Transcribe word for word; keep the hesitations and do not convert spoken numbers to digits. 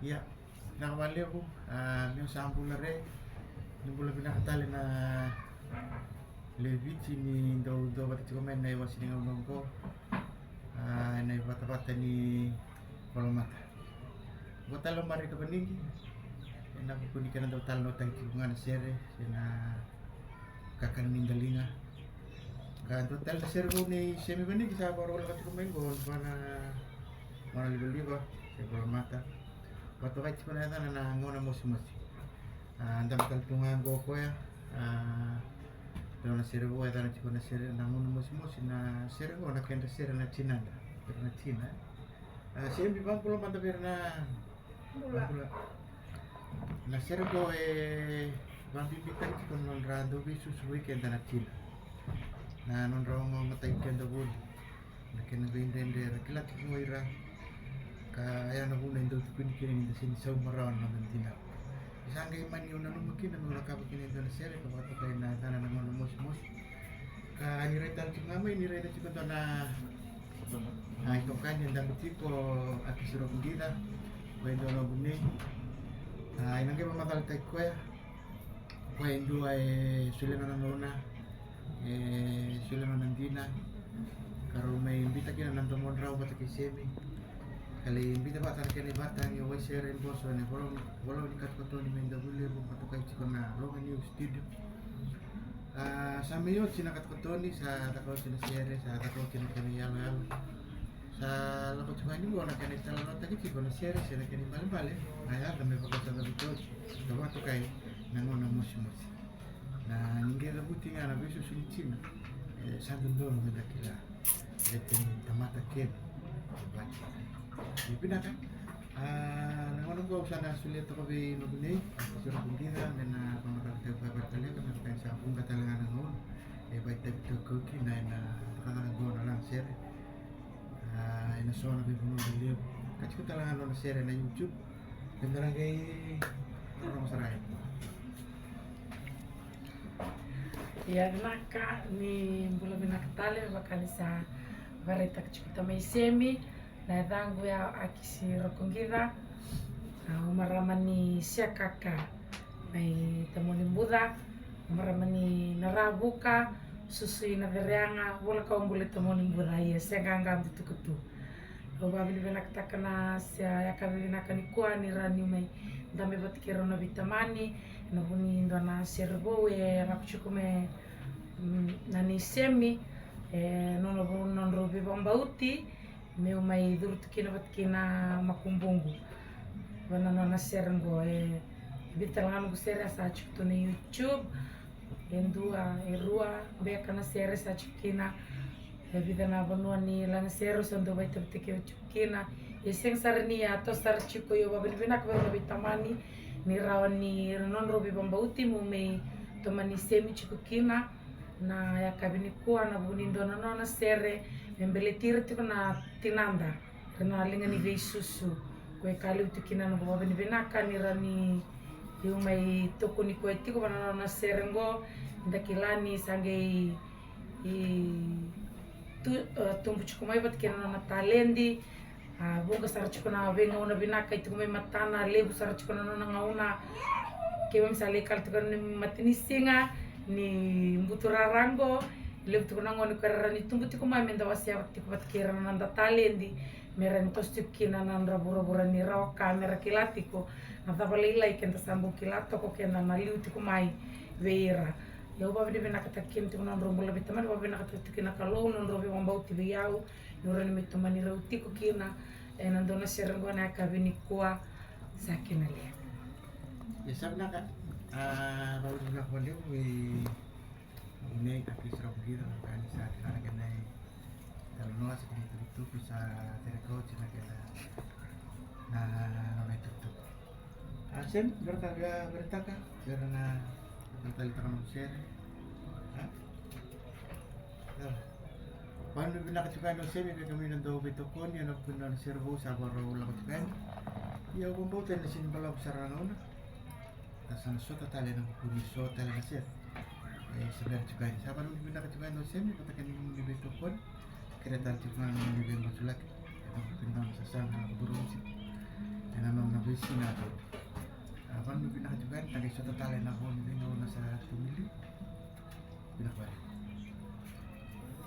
Ia, vinaka vakalevu, a, meu sa bula re, ni bula vinaka tale na lewe i Viti ni dau dau vata tiko mai na iwase ni gauna oqo, a, ena ivatavata ni Volamata. Oqo tale o Marika Vanigi, ena vuku ni kena dau talanoataki tiko ga na sere, se na kakana ni daliga. Ka dua tale na sere vou nei Semi Vanigi sa vakarau lako tiko mai oqo, vua na Mona Livaliva, se Volamata. Vakatokai tiko na yacana na Gauna Mosimosi. A, dabe tale tu ga oqo o koya, a, dua na sere vou e yacana tiko na sere na Gauna Mosimosi, na sere oqo na kedra sere na tinada, kedra na tina. A, Semi, vakabula mada vei ira na Bula. Na sere qo e vakabibitaki tiko na nodra dau veisusu vei keda na tina. Na nodra ogaogataki keda voli. Na kena veidredre era kila tiko ga o ira. Ka ya na vuna e dau tukuni kina ni da sega ni sauma rawa na noda dinau. Ni sa qai mani au nanuma kina meu na cakava kina e dua na sere ka vakatokai na yacana na Gauna Mosimosi. Ka ni rai tale tiko ga mai ni raica tiko dua na, a, itokani e dabe tiko, a, Akisi Rokoqica, koya e dua na vunei. A, ena qai vakamacalataki koya, koya e dua e solia nona gauna, e solia nona dina, ka rau mai biuta kina na domodrau vata kei Semi. Ka lai biuta vata na kena ivakatagi o Waisere Boso ena volau, volau ni katokatoni mai Davuilevu, vakatokai tiko na Roga News Studio. A, sa mai oti na katokatoni, sa caka oti na sere, sa caka oti na kena iyaloyalo. Sa lako tiko yani qo na kena italanoataki tiko na sere se na kena ibalebale, a yaco me vakasaga vei keda oti, ka vakatokai na Gauna Mosimosi. Na ni qai cavuti ga na veisusu ni tina, e, sa dodonu meda kila. E tei ni tamata kece. Vati. E vinaka. A, na gauna qo au sa na solia toka vei noqu nei, Akisi Rokoqica, me na vakamataka tiko vakavalekalevu, na vaka ni sa vuqa tale ga na gauna e vakaitavi tiko kina ena cakacaka qo na laga sere. A, ena so na veivanua lelevu. Ka tiko tale ga na nona sere ena YouTube. Eda na qai rogo sara yani. Ia vinaka, ni bula vinaka tale, me vaka ni sa vakaraitaka tiko tamai Semi, na yacaqu ya o Akisi Rokoqica. Au marama ni Siakaka mai Tamonibuca, au marama ni Naravuka, susu i Nacereaga, vola ka au bula i Tamonibuca, ia sega ga dutuka tu. Au vakavinavinakataka na se yakavi vinaka nikua ni rawa niu mai dabe vata kei rau na veitamani ena vuku ni dua na sere vou e lako tiko mai, mm, na nei Semi, e nona vou, nodrau veivakabauti meu mai curu tu kina vata kei na makubuqu. Vua na nona sere qo, e vica tale ga noqu sere a sa tiko tu na YouTube. E dua, e rua beka na sere sa tiko kina. E vica na vanua ni laga sere au sa dau vakaitavitaki au tiko kina. E sega sara ni a toso sara tiko, ia au vakavinavinaka vei rau na veitamani ni rawa ni ra nodrau veivakabauti meu mai tomani Semi tiko kina na yakavi nikua, na vuku ni dua na nona sere me baleti ira tiko na tinada. Ira na liga ni veisusu. Koya e ka levu tu kina na noqu vakavinavinaka ni rawa niu mai tokoni koya tiko vua na nona sere qo. Da kila ni sa qai, e, tu, e, tubu tiko mai vata kei na nona taledi. A, vuqa sara tiko na veigauna vinaka e tiko mai matana, levu sara tiko na nona gauna. Keimami sa lai kala tiko na matanisiga ni Buturara qo. Levu tiko na gone ko era rawa ni tubu tiko mai meda wasea tiko vata kei ira na noda taledi, me ra ni toso tiko kina na nodra vuravura ni rawa ka me ra kila tiko na cava lailai keda sa bau kila toka o keda na liu tiko mai vei ira. Ia au vakavinavinakataka kina tiko na nodrau bula veitamani, vakavinavinakataka tiko kina Kalou na nodrau veivakabauti vei au, niu rawa ni mai tomani rau tiko kina ena dua na sere qo na yakavi nikua. Sa kena levu. Ia sa vinaka, a, vakavinavinaka vakalevu vei Nei Akisi Rokoqica, na ka ni sa kila na kena italanoa se kena itukutuku, sa sereka oti na kena, na nona itukutuku. A, Semi, bera ka via veretaka, bera na, na talitaka nomu sere. A? Ia. Vakavinavinaka tiko yani o Semi vei kemuni na dau veitokoni ena vuku ni nona sere vou sa vakarau lako tiko yani. Ia au vakabauta ena sega ni balavu sara na gauna. Ka sa na sota tale ena vuku ni so tale na sere. E, sa bera tiko yani. Sa vakavinavinaka tiko yani o Semi vata kei na nomuni veitokoni. Kerea tale tiko ga na nomuni veimasulaki ena vuku ni nona sasaga na Burundi ena nona vei Sina tu. A, vanua vinaka tiko yani, takai sota tale na vo ni veigauna sa tu ni liu.